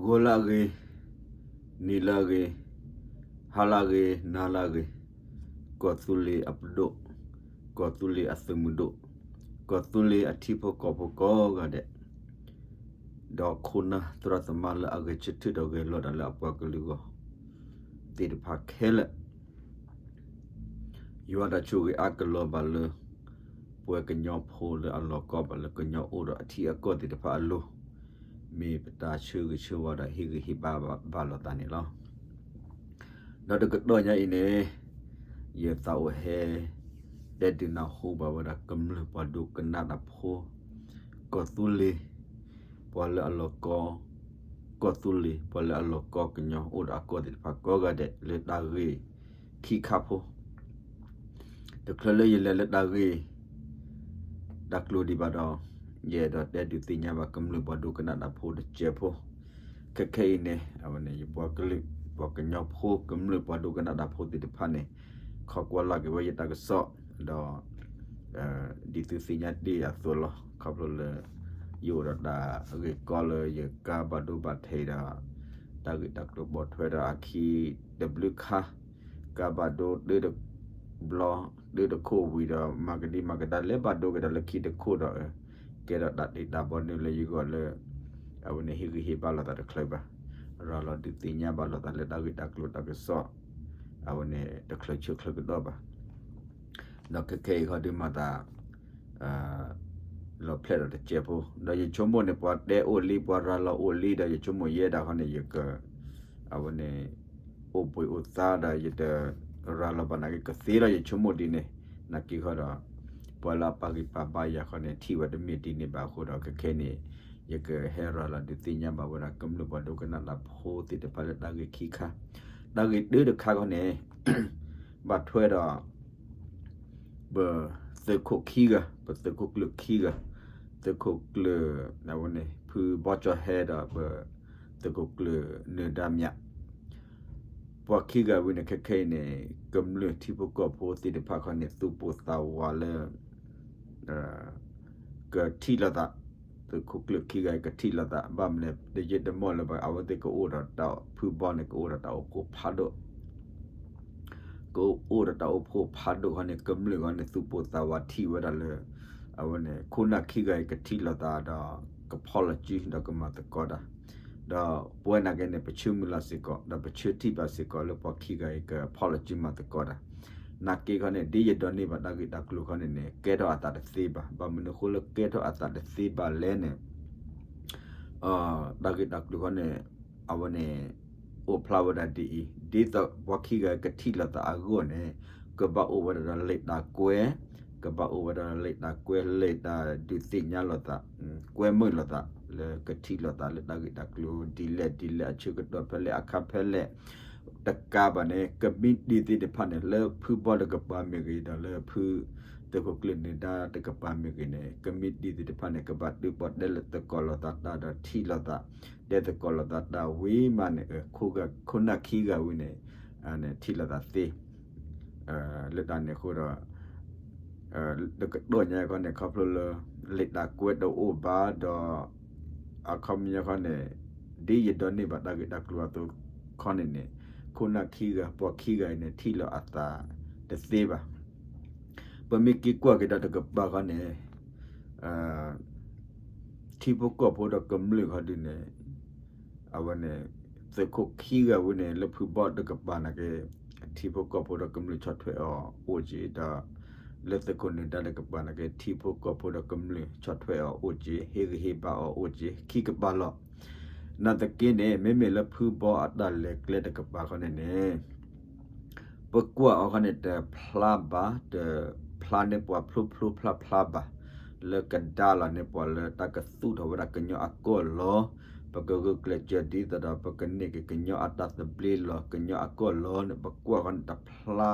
ဂီၤလၢအဂ့ၤ, နံၤလၢအဂ့ၤ, ဟါလၢအဂ့ၤ, နၤလၢအဂ့ၤ, ကီၢ်သူလ့ၤအပဒိၣ်, ကီၢ်သူလ့ၤအသုးမုၢ်ဒိၣ်, ကီၢ်သူလ့ၤအထံဖိကီၢ်ဖိကိးဂၤဒဲး, ဒီးခိၣ်နၢ်သရၣ်သမါလၢအဂဲၤဆၢထၢၣ်ဒီးဂဲၤလိာ်တၢ်လၢအပှၤကလုာ်အဂီၢ် သ့ၣ်တဖၣ်ခဲလၢာ် ယွၤတၢ်ဆိၣ်ဂ့ၤအါကလီၤဘၣ်လၢ ပှၤကညီဖိလၢအလီၢ်ကီဘၣ်လၢကညီအိၣ်ဒီးအထံအကီၢ်သ့ၣ်တဖၣ်အလိၤ, မ့ၢ်ပတၢ်ဆၢဂ့ၤဆၢဝါဒီးဟ့ၣ်ဂံၢ်ဟ့ၣ်ဘါဘၣ်လိာ်သးန့ၣ်လီၤ. ဒီးတကတီၢ်ညါအံၤန့ၣ် ယသးအိၣ်ဟဲ တဲဒုးနၢ်ဟူဘၣ်ဝဲဒၣ်ကမျၢၢ်ပှၤဒိကနၣ်တၢ်ဖိ ကီၢ်သူလ့ၤ ပှၤလၢအလီၢ်ကီ, ကီၢ်သူလ့ၤ ပှၤလၢအလီၢ်ကီကညီအိၣ်ဒီးအကီၢ်သ့ၣ်တဖၣ်ကိးဂၤဒဲး လၢတၢ်ဂ့ၢ်ခံခါဖိ တချုးလၢယလဲၤလၢတၢ်ဂ့ၢ် တၢ်ကျိၤဒံးဘၣ်ဒီး ယအဲၣ်ဒိးတဲဒုးသ့ၣ်ညါဘၣ်ကမျၢၢ်ပှၤဒိကနၣ်တၢ်ဖိတစဲးဖိ, ခဲခဲအံၤန့ၣ် အဝဲန့ၣ် ယပှၤကလုာ် ပှၤကညီဖိကမျၢၢ်ပှၤဒိကနၣ်တၢ်ဖိသ့ၣ်တဖၣ်န့ၣ် ခိးကွၢ်လၢ်က့ၤဝဲယတၢ်ကစီၣ် ဒီး ဒ်သုသ့ၣ်ညါတ့ၢ်အသိးလီၤ. ခီဖျိလၢ ယအိၣ်ဒီးတၢ်ဂ့ၢ်ကီလၢယကါဘၣ်ဒိဘၣ်ထံးဒီး တၢ်ဂ့ၢ်တၢ်ကျိၤပိာ်ထွဲဒီးအခံတဘျုးခါ ကါဘၣ်ဒိတဘျီ တခိၣ်ဝံၤဒီး မၤကဒံမၤကဒါလဲၤဘၣ်ဒိက့ၤဒီးလၢခံတခိၣ်ဒီး ကဲထီၣ်တၢ်တ့တၢ်ဘီနုာ်လၢယဂီၢ်လၢ အဝဲန့ၣ်ဟ့ၣ်ဂံၢ်ဟ့ၣ်ဘါလိာ်သးတချုးဘၣ်, ရၤလီၤဒုးသ့ၣ်ညါဘၣ်လိာ်သးလၢတၢ်ဂ့ၢ်တၢ်ကျိၤတၢ်ကစီၣ် အဝဲန့ၣ်တချုးဆၢချုးကဒီးဘၣ် ဒီးခဲခဲအံၤခီဒုးမၤသး လီၤဖျဲၣ်ဒီးတစဲးဖိ ဒီးယဆိကမိၣ်န့ၣ် ပှၤတဲအိၣ်လံ ပှၤရၤလီၤအိၣ်လံဒီး ယဆိကမိၣ်ယဲဒၣ်ခီန့ၣ် ယက အဝဲန့ၣ် အိၣ်ဘှံးအိၣ်သါဒီး ယတရၤလီၤဘၣ်နာ်က့ကသ့လီၤ ယဆိကမိၣ်ဒ်န့ၣ်, နာ်က့ခီဒီး ပှၤလၢအပာ်ဂံၢ်ပာ်ဘါယၤခီန့ၣ် ထံၣ်ဝဲတမ့ၢ်ဒ်န့ၣ်ဘၣ်အဃိဒီး ခဲခဲန့ၣ် ယကဟဲရၤလီၤဒုးသ့ၣ်ညါဘၣ်ဝဲဒၣ် ကမျၢၢ်ပှၤဒိကနၣ်တၢ်ဖိသ့ၣ်တဖၣ်လၢတၢ်ဂ့ၢ်ခံခါ, တၢ်ဂ့ၢ်တၢတခါခီန့ၣ် ဘၣ်ထွဲဒီး ပသုးခိၣ်ခံဂၤ ပသုးခိၣ်ကျၢၢ်ခံဂၤ, သုးခိၣ်ကျၢၢ် အဝဲန့ၣ် ဖုဘီကၠီၤဟဲဒီးပသုးခိၣ်ကျၢၢ်နၢၤဒါမြး ပှၤခံဂၤဝံၤန့ၣ် ခဲခဲအံၤန့ၣ် ကမျၢၢ်ထံဖိကီၢ်ဖိသ့ၣ်တဖၣ်ခီန့ၣ် သူၣ်ပိၢ်သးဝးလၢ ကထံၣ်လိာ်သး, သုးခိၣ်ကျၢၢ်ခံဂၤအံၤကထံၣ်လိာ်သး ဘၣ်မနုၤလဲၣ် တယံာ်တမီၢ်လၢၤဘၣ် အဝဲသ့ၣ်ကအိၣ်ဒီးတၢ်ဖုဘီန့ၣ် ကအိၣ်ဒီးတၢ်အိၣ်ဖှိၣ်ဖးဒိၣ် ကအိၣ်ဒီးတၢ်အိၣ်ဖှိၣ်ဖးဒိၣ်ခီန့ၣ် ကမျၢၢ်ခီန့ၣ် သူၣ်ပိၢ်သးဝးထံၣ်ဝဲဒၣ်လၢ အဝဲန့ၣ် ခိၣ်နၢ်ခံဂၤအံၤကထံၣ်လိာ်သးဒီး ကဖီၣ်လီၤစုဒီးကမၤသကိးတၢ်, ဒီးပဝဲနာ်က့န့ၣ် ပဆၢမုၢ်လၢ်စ့ၢ်ကီး ဒီးပဆၢထံၣ်ဘၣ်စ့ၢ်ကီးလၢပှၤခံဂၤအံၤကဖီၣ်လီၤစုမၤသကိးတၢ်, နာ်က့ခီန့ၣ် ဒ်ယဒိးန့ၢ်ဘၣ်တၢ်ဂ့ၢ်တၢ်ကျိၤခီန့ၣ်န့ၣ် ကဲထီၣ်အသးတသ့ဘၣ်, ဘၣ်မနုၤအဃိလၢကဲထီၣ်အသးတသ့ဘၣ်လဲၣ်န့ၣ် တၢ်ဂ့ၢ်တၢ်ကျိၤခီန့ၣ် အဝဲန့ၣ် အိၣ်ဖျါဝဲဒၣ်ဒ်အံၤ, ဒ်သိးပှၤခံဂၤကထံၣ်လိာ်သးအဂီၢ်န့ၣ် ကဘၣ်အိၣ်ဝဲဒၣ်ဒီးလံာ်တၢ်ကွဲ, ကဘၣ်အိၣ်ဝဲဒၣ်လံာ်တၢ်ကွဲ လံာ်တၢ်ဒုးသ့ၣ်ညါလိာ်သး, ကွဲမုာ်လိာ်သး လၢကထံၣ်လိာ်သးလၢတၢ်ဂ့ၢ်တၢ်ကျိၤဒ်လဲၣ်ဒ်လဲၣ် အဆၢကတီၢ်ဖဲလဲၣ်အခါဖဲလဲၣ် တကးဘၣ်န့ၣ် ကမံးတံာ်သ့ၣ်တဖၣ်န့ၣ် လၢဖုဘီတကပၤမ့ၢ်ဂ့ၤ ဒီးလၢဖုသုးခိၣ်ကျၢၢ်နၢၤဒါတကပၤမ့ၢ်ဂ့ၤန့ၣ် ကမံးတံာ်သ့ၣ်တဖၣ်န့ၣ် ကဘၣ်ဒုးပီၣ်တဲလၢသကိးလိာ်သးတၢ်ဒီးထံၣ်လိာ်သး, တဲသကိးလိာ်သးတၢ်ဝံၤမးန့ၣ် ခိၣ်နၢ်ခံဂၤဝံၤန့ၣ် ထံၣ်လိာ်သးသ့ လၢတၢ်န့ၣ်အဃိဒီး တကတီၢ်ညါခီန့ၣ် ခီဖျိလၢ လံာ်တၢ်ကွဲတအိၣ်ဘၣ်ဒီး အခီပညီခီန့ၣ် ဒ်ယဒိးန့ၢ်ဘၣ်တၢ်ဂ့ၢ်တၢ်ကျိၤအသိးခီန့ၣ်န့ၣ် ခိၣ်နၢ်ခံဂၤ ပှၤခံဂၤအံၤန့ၣ် ထံၣ်လိာ်အသးတသ့ဘၣ်. ပမ့ၢ်က့ၤကွၢ်က့ၤဒီးတကပၤခီန့ၣ် ထံဖိကီၢ်ဖိဒီးကမျၢၢ်ခီဒုးန့ၣ် အဝဲန့ၣ် သုးခိၣ်ခံဂၤဝံၤန့ၣ် လၢဖုဘီတကပၤနာ်က့ ထံဖိကီၢ်ဖိဒီးကမျၢၢ်ဆီၣ်ထွဲအီၤအိၣ်က့ၤဒီး လၢသုးခိၣ်နၢၤဒါတကပၤနာ်က့ ထံဖိကီၢ်ဖိဒီးကမျၢၢ်ဆီၣ်ထွဲအီၤအိၣ်က့ၤ ဟ့ၣ်ဂံၢ်ဟ့ၣ်ဘါအီၤအိၣ်က့ၤ ခံကပၤလီၤ. နာ်သက့န့ၣ် မ့မ့ၢ်လၢဖုဘီအတၢ်လဲၤကျဲတကပၤခီန့ၣ်န့ၣ် ပကွၢ်အီၤခီန့ၣ် တဖျါဘၣ် တဖျါန့ၢ်ပှၤဖျိဖျိဖျါဖျါဘၣ် လၢကဒါလီၤန့ၢ်ပှၤလၢတၢ်ကသူၣ်ထီၣ်ဝဲဒၣ်ကညီအကီၢ်လီၤ. ပကဂုာ်ကျဲးစၢးဒ်သိးဒီး ပကန့ၢ်က့ၤကညီအတၢ်သဘျ့လီၤ ကညီအကီၢ်လီၤန့ၣ် ပကွၢ်ခီန့ၣ် တဖျါ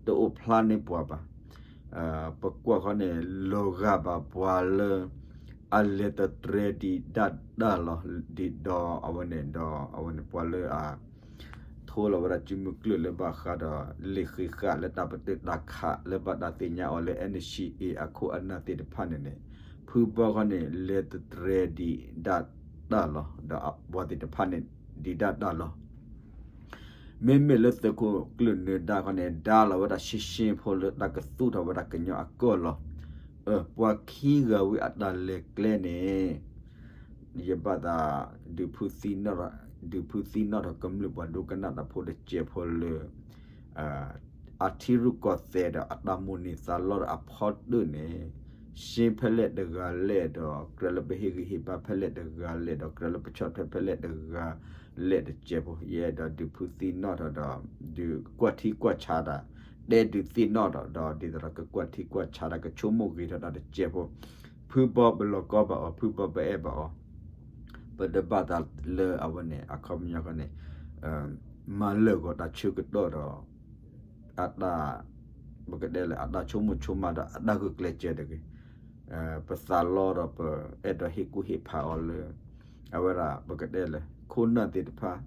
တအိၣ်ဖျါန့ၢ်ပှၤဘၣ်. ပကွၢ်ခီန့ၣ် လီၤဂာ်ဘၣ်ပှၤလၢ အလဲၤတတြဲၤဒံးဒၣ်တၢ်လီၤ ဒ်ဒီးအဝဲန့ၣ် ဒီးအဝဲန့ၣ် ပှၤလၢအ ထိလီၤဝဲဒၣ်စုမုၢ်ကျၢၢ်လၢဘၣ်ဃးဒီး လံာ်ဃံးဃာ်လၢတၢ်ပတုာ်တၢ်ခးလၢဘၣ်တၢ်သ့ၣ်ညါအီၤလၢ NCA အခိၣ်အနၢ်သ့ၣ်တဖၣ်န့ၣ်န့ၣ် ဖုဘီခီန့ၣ် လဲၤတတြဲၤဒံးဒၣ် ဒုးတၢ်လီၤ, ဒီးပှၤသ့ၣ်တဖၣ်န့ၣ် ဒုးဒၣ်တၢ်လီၤ. မ့မ့ၢ်လၢသုးခိၣ်ကျၢၢ်နၢၤဒါခီန့ၣ် ဒါလီၤဝဲဒၣ်ရှဲရှဲဖိလၢတၢ်ကသူၣ်ထီၣ်ဝဲဒၣ်ကညီအကီၢ်လီၤ. ပှၤခံဂၤဝံၤအတၢ်လဲၤကျဲန့ၣ် ယဘၣ်သး ဒုးဖုသံနီၣ်ထီၣ်, ဒုးဖုသံနီၣ်ထီၣ်ကမျၢၢ်ပှၤဒိကနၣ်တၢ်ဖိတစဲးဖိလၢ အထံရူၢ်ကီၢ်သဲးဒီးအတၢ်မိၣ်န့ၢ်သးလီဒီးအဖီတၢၣ်န့ၣ် ရှဲဖဲလဲၣ်တဂၤလဲၣ်ဒီး ကြၢးလၢပဟ့ၣ်ဂံၢ်ဟ့ၣ်ဘါဖဲလဲၣ်တဂၤလဲၣ်ဒီး ကြၢးလၢပဆီၣ်ထွဲဖဲလဲၣ်တဂၤလဲၣ်တစဲးဖိ ယအဲၣ်ဒိးဒုးဖုသံနီၣ်ထီၣ်ဒီး ဒုးကွၢ်ထံကွၢ်ဆးတၢ်, တဲဒုးသ့ၣ်နီၣ်ထီၣ်ဒီး ဒ်သိးဒီးကကွၢ်ထံကွၢ်ဆးတၢ် ကဆိကမိၣ်ဂ့ၤထီၣ်တၢ်တစဲးဖိ, ဖုဘီပလီၢ်ကီဘၣ်အီၤ ဖုဘီပအဲၣ်ဘၣ်အီၤ ပတဘၣ်သးလၢအဝဲန့ၣ် အခီပညီဃီန့ၣ် မၤလၢာ်ဂီၤတၢ်ဆၢကတီၢ်ဒီး အတၢ် ပကတဲလၢအတၢ်ဆိကမိၣ်ဆိကမးဒီးအတၢ်ဂုာ်ကျဲးစၢးတဂ့ၤ. ပသးလီဒီးပအဲၣ်ဒိးဟ့ၣ်ကူၣ်ဟ့ၣ်ဖးအီၤလၢ အဝဲဒၣ်ပကတဲလၢ ခိၣ်နၢ်သ့ၣ်တဖၣ်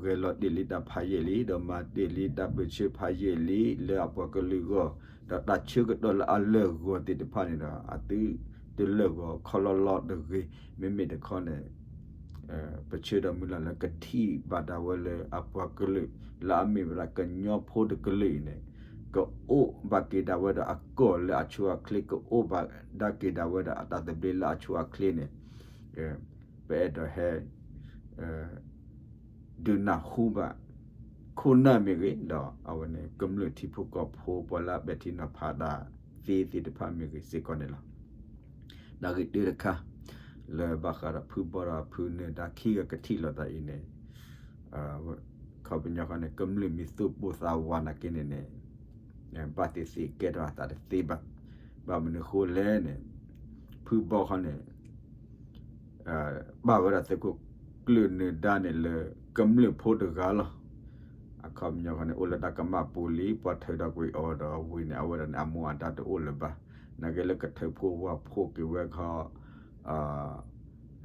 ဂဲၤလီၤတ့ၢ်လံတၢ်ဖးယံာ်လံ ဒီးမၤတ့ၢ်လံတၢ်ပၢၢ်ဆၢဖးယံာ်လံလၢအပှၤကလုာ်အဂီၢ်, ဒီးတၢ်ဆၢကတီၢ်လၢအလၢာ်ဂီၤသ့ၣ်တဖၣ်န့ၣ်ဒီး အသုတလၢာ်ဂီၤခီလီလီတဂ့ၤ. မ့မ့ၢ်တခီန့ၣ် ပဆၢဒီးမုၢ်လၢ်လၢကထံၣ်ဘၣ်ဒၣ်ဝဲလၢအပှၤကလုာ် လၢအမ့ၢ်ဝဲဒၣ်ကညီဖိတကလုာ်အံၤန့ၣ် ကအိၣ်ဘၣ်က့ၤဒၣ်ဝဲဒီးအကီၢ်လၢအဆိအချ့ ကအိၣ်ဘၣ်ဒၣ်က့ၤဒၣ်ဝဲဒီးအတၢ်သဘျ့လၢအဆိအချ့န့ၣ် ပအဲၣ်ဒိးဟဲ ဒုးနၢ်ဟူဘၣ် ခိၣ်နၢ်မ့ၢ်ဂ့ၤ ဒီးအဝဲန့ၣ် ကမျၢၢ်ထံဖိကီၢ်ဖိပှၤလၢအပဲာ်ထံနီၤဖးတၢ်သ့သ့ၣ်တဖၣ်မ့ၢ်ဂ့ၤစ့ၢ်ကီးန့ၣ်လီၤ. တၢ်ဂ့ၢ်တၢတခါ လၢဘၣ်ဃးဒီးဖုဘီဒီးဖုနၢၤဒါခံဂၤကထံၣ်လိာ်သးအံၤန့ၣ် ခီပညီဃီန့ၣ် ကမျၢၢ်မံၤသူၣ်ပိၢ်သးဝးနာ်က့န့ၣ်န့ၣ် ဘၣ်သ့ၣ်သ့ၣ်ကဲထီၣ်အသးတသ့ဘၣ်. ဘၣ်မနုၤဃိလဲၣ်န့ၣ် ဖုဘီခီန့ၣ် ဘၣ်ဝဲဒၣ်သုးခိၣ်ကျၢၢ်နၢၤဒါန့ၣ်လၢကမျၢၢ်ဖိတဂၤလီၤ. အခီပညီဃီန့ၣ် အိၣ်လၢတၢ်ကမၣ်ပူၤလံ ပှၤထုးထီၣ်ကွံာ်အီၤဒီးဝံၤန့ၣ် အဝဲဒၣ်န့ၣ်အမူအဒါတအိၣ်လၢၤဘၣ်. နာ်က့လၢကထုးဖှိၣ်ဝၢ်ဖှိၣ်က့ၤဝဲခီ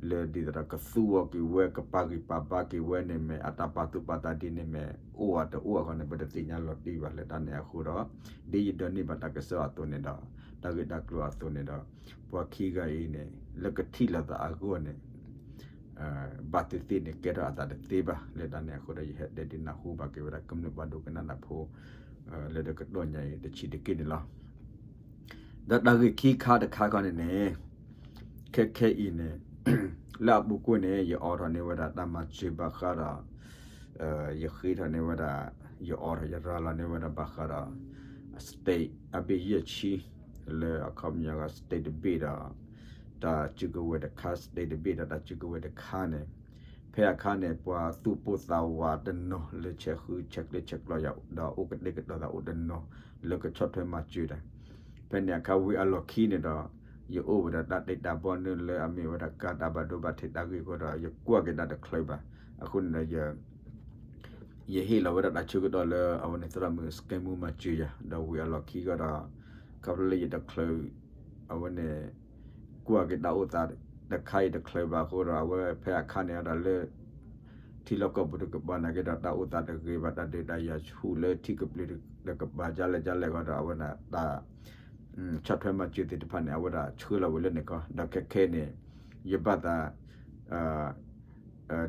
လၢဒ်သိးဒီးကသူအီၤက့ၤဝဲ ကပာ်ဂံၢ်ပာ်ဘါက့ၤဝဲန့ၣ်မ့ၢ် အတၢ်ပာ်သူၣ်ပာ်သးဒ်န့ၣ်မ့ၢ် အိၣ်အတအိၣ်အဃီန့ၣ် ပတသ့ၣ်ညါလီၤတံၢ်ဘၣ်လၢတၢ်န့ၣ်အဃိဒီး ဒ်ယဒိးန့ၢ်ဘၣ်တၢ်ကစီၣ်အသိးန့ၣ်ဒီး တၢ်ဂ့ၢ်တၢ်ကျိၤအသိးန့ၣ်ဒီး ပှၤခံဂၤအံၤန့ၣ် လၢကထံၣ်လိာ်သးအဂီၢ်န့ၣ် ဘၣ်သ့ၣ်သ့ၣ်န့ၣ် ကဲထီၣ်အသးတသ့ဘၣ်. လၢတၢ်န့ၣ်အဃိဒီး ယဟဲတဲဒုးနၢ်ဟူဘၣ်က့ၤဝဲဒၣ်ကမျၢၢ်ပှၤဒိကနၣ်တၢ်ဖိ လၢတကတီၢ်ညါအံၤတဆံးတက့ၢ်န့ၣ်လီၤ. ဒီးတၢ်ဂ့ၢ်ခံခါတခါခီန့ၣ်န့ၣ် ခဲခဲအံၤန့ၣ် လၢအပူၤကွံာ်န့ၣ် ယအိးထီၣ်န့ၢ်ဝဲဒၣ်တၢ်မၤစၢၤဘၣ်ဃးဒီး ယဃ့ထီၣ်န့ၢ်ဝဲဒၣ် ယအိးထီၣ်ယရၤလီၤန့ၢ်ဝဲဒၣ်ဘၣ်ဃးဒီး state အဘ့ၣ်ယဲၢ်ဆံ လၢအခီပညီကီး state တဘ့ၣ်ဒီး တၢ်စုကဝဲၤတခါ state တဘ့ၣ်ဒီးတၢ်စုကဝဲၤတခါန့ၣ် ဖဲအခါန့ၣ် ပှၤသူၣ်ပိၢ်သးဝးတနီၤလၢဆဲးဃုဆဲးကျၢဆဲးကျိးယၤ ဒီးအိၣ်ကတဲာ်ကတီၤသးအိၣ်တနီၤ လၢကဆီၣ်ထွဲမၤစၢၤတၢ် ဖဲန့ၣ်အခါဝံၤအလီၢ်ခံန့ၣ်ဒီး ယအိၣ်ဝဲဒၣ်တၢ်တ့တၢ်ဘီနုာ်လၢအမ့ၢ်ဝဲဒၣ်ကါတၢ်ဘၣ်ဒိဘၣ်ထံးတၢ်ဂ့ၢ်အဃိဒီး ယကွၢ်က့ၤဒၣ်တချုးဘၣ်. အဃိန့ၣ်ဒီး ယဟ့ၣ်လီၤဝဲဒၣ်တၢ်ဆၢကတီၢ်လၢအဝဲန့ၣ် သရၣ်မုၣ် စကဲမူ မၤစၢၤယၤ ဒီးဝံၤအလီၢ်ခံဃီဒီး ခီဖျိလၢယတချုး အဝဲန့ၣ် ကွၢ်က့ၤတၢ်အိၣ်သးတခါအံၤတချုးဘၣ်အဃိဒီး အဝဲဖဲအခါန့ၣ်ဒီးလၢ ထံလီၢ်ကီၢ်ပူၤတကပၤနာ်က့ဒီး တၢ်အိၣ်သးတဂ့ၤဘၣ် တၢ်ဒုးတၢ်ယၤဆူၣ်လၢထံကပျံၤတကပၤ ကလဲၣ်ကလဲၣ်ဃီဒီး အဝဲဒၣ်တၢ် ဆီၣ်ထွဲမၤစၢၤသ့ၣ်တဖၣ်န့ၣ် အဝဲဒၣ်ဆှၢလီၤဝံၤလၢန့ၣ်ကီး ဒီးခဲခဲန့ၣ် ယဘၣ်သး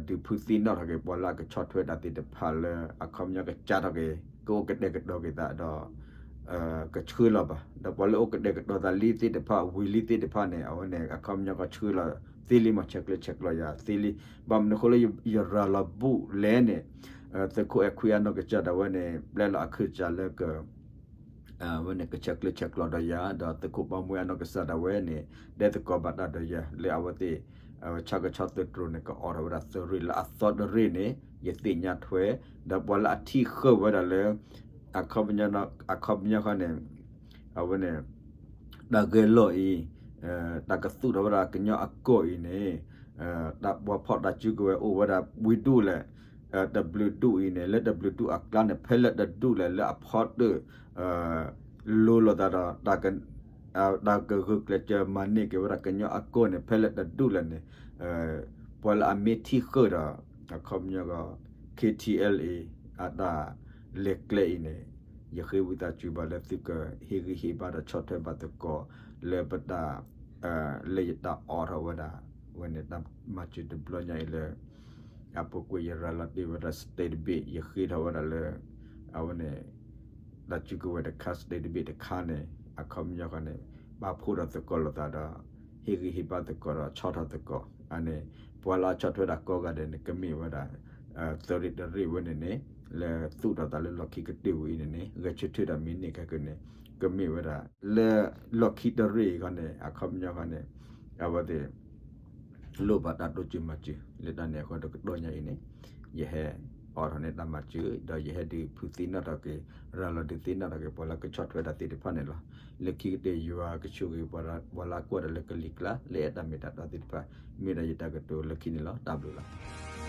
ဒုးဖုသံနီၣ်ထီၣ်က့ၤပှၤလၢအကဆီၣ်ထွဲတၢ်သ့ၣ်တဖၣ်လၢ အခီပညီကစးထီၣ်က့ၤ ကအိၣ်ကတဲာ်ကတီၤက့ၤသးဒီး ကဆှၢလီၤဘၣ်. ဒီးပှၤလၢအိၣ်ကတဲာ်ကတီၤသးလံသ့ၣ်တဖၣ် ဝံၤလံသ့ၣ်တဖၣ်န့ၣ် အဝဲန့ၣ် အခီပညီကဆှၢလီၤသ့လံ မ့ၢ်ဆဲးကျၢဆဲးကျိးယၤသ့လံ. ဘၣ်မနုၤအဃိလၢယရၤလီၤဘူးလဲၣ်န့ၣ် သုးခိၣ်အဲၣ်ခွံအနီၢ်ကစၢ်ဒၣ်ဝဲန့ၣ် ပျဲလီၤအခၢၣ်စးလၢက အဝဲန့ၣ်ကဆဲးကျၢဆဲးကျိးဒီးယၤ ဒီးသုးခိၣ်ဘီမွဲအနီၢ်ကစၢ်ဒၣ်ဝဲန့ၣ် တဲသကိးဘၣ်တၢ်ဒီးယၤ လၢအဝဲသ့ၣ် ဆၣ်ကဆီသုးတြိၤန့ၣ် ကအိးထီၣ်ဝဲဒၣ်သုးရ့ၣ်လၢအသီတရ့ၣ်န့ၣ် ယသ့ၣ်ညါထွဲ ဒီးပှၤလၢအထံၣ်ဃုာ်ဝဲဒၣ်လၢ အခီပညီ အခီပညီဃီန့ၣ် အဝဲန့ၣ် တၢ်ဂဲၤလိာ်အံၤ တၢ်ကသူၣ်ထီၣ်ဝဲဒၣ်ကညီအကီၢ်အံၤန့ၣ် တၢ်ပှၤဖီၣ်တၢ်စုကဝဲၤအိၣ်ဝဲဒၣ်ဝံၤဒူၣ်လဲၣ် တဘျုးဒူၣ်အံၤန့ၣ် လၢတဘျုးဒူၣ်အကျါန့ၣ် ဖဲလဲၣ်တဒူၣ်လဲၣ် လၢအဖီတၢၣ် လိၤလိာ်သးဒီး တၢ်ကဂုာ်ကျဲးစၢးမၤန့ၢ်က့ၤဝဲဒၣ်ကညီအကီၢ်န့ၣ် ဖဲလဲၣ်တဒူၣ်လဲၣ်န့ၣ် ပှၤလၢအမ့ၢ်ထံၣ်ဃုာ်ဒီး အခီပညီကီး K T L A အတၢ်လဲၤကျဲအံၤန့ၣ် ယဃ့ဝံသးစူၤဘၣ်လၢသုကဟ့ၣ်ဂံၢ်ဟ့ၣ်ဘါဒီးဆီၣ်ထွဲဘၣ်သကိး လၢပတၢ် လၢယတၢ်အိးထီၣ်ဝဲဒၣ် အဝဲန့ၣ်တၢ်မၤစၢၤတဘျီညါအံၤလၢ အပူၤကွံာ်ယရၤလီၤတ့ၢ်ဝဲဒၣ် statement ယဃ့ထီၣ်ဝဲဒၣ်လၢ အဝဲန့ၣ် တၢ်စုကဝဲၤတခါ statement တခါန့ၣ် အခီပညီဃီန့ၣ် ပာ်ဖှိၣ်ထီၣ်သကိးလိာ်သးဒီး ဟ့ၣ်ဂံၢ်ဟ့ၣ်ဘါသကိးဒီးဆီၣ်ထွဲသကိး အန့ၣ် ပှၤလၢအဆီၣ်ထွဲတၢ်ကိးဂၤဒဲးန့ၣ် ကမ့ၢ်ဝဲဒၣ် သုးရ့ၣ်တရ့ၣ်ဝဲန့ၣ်န့ၣ် လၢသူၣ်ထီၣ်သးလၢလီၢ်ခံကတၢၢ်ဝဲအံၤန့ၣ်န့ၣ် ဂဲၤဆၢထၢၣ်တၢ်မ့ၢ်န့ၢ်ခဲကန့ၣ် ကမ့ၢ်ဝဲဒၣ် လၢလီၢ်ခံတရ့ၣ်အံၤဃီန့ၣ် အခီပညီဃီန့ၣ် အဝဲသ့ၣ် လိၣ်ဘၣ်တၢ်တိစၢၤမၤစၢၤ လၢတၢ်န့ၣ်အဃိဒီးကတီၢ်ညါအံၤန့ၣ် ယဟဲအိးထီၣ်န့ၢ်တၢ်မၤစၢၤ ဒီးယဟဲဒုးဖုးသ့ၣ်နီၣ်ထီၣ်က့ၤ ရၤလီၤဒုးသ့ၣ်နီၣ်ထီၣ်က့ၤ ပှၤလၢကဆီၣ်ထွဲတၢ်သ့ၣ်တဖၣ်န့ၣ်လီၤ. လၢခံကတၢၢ်ယွၤကဆိၣ်ဂ့ၤ ပှၤလၢအကွၢ်တၢ်လၢကလံၤကျါ လၢအဲၣ်တၢ်မ့ၢ်တၢ်တီသ့ၣ်တဖၣ် မ့ၢ်ဒၣ်ယတၢ်ကတိၤလၢခံန့ၣ်လီၤ. တၢ်ဘျုးလီၤ.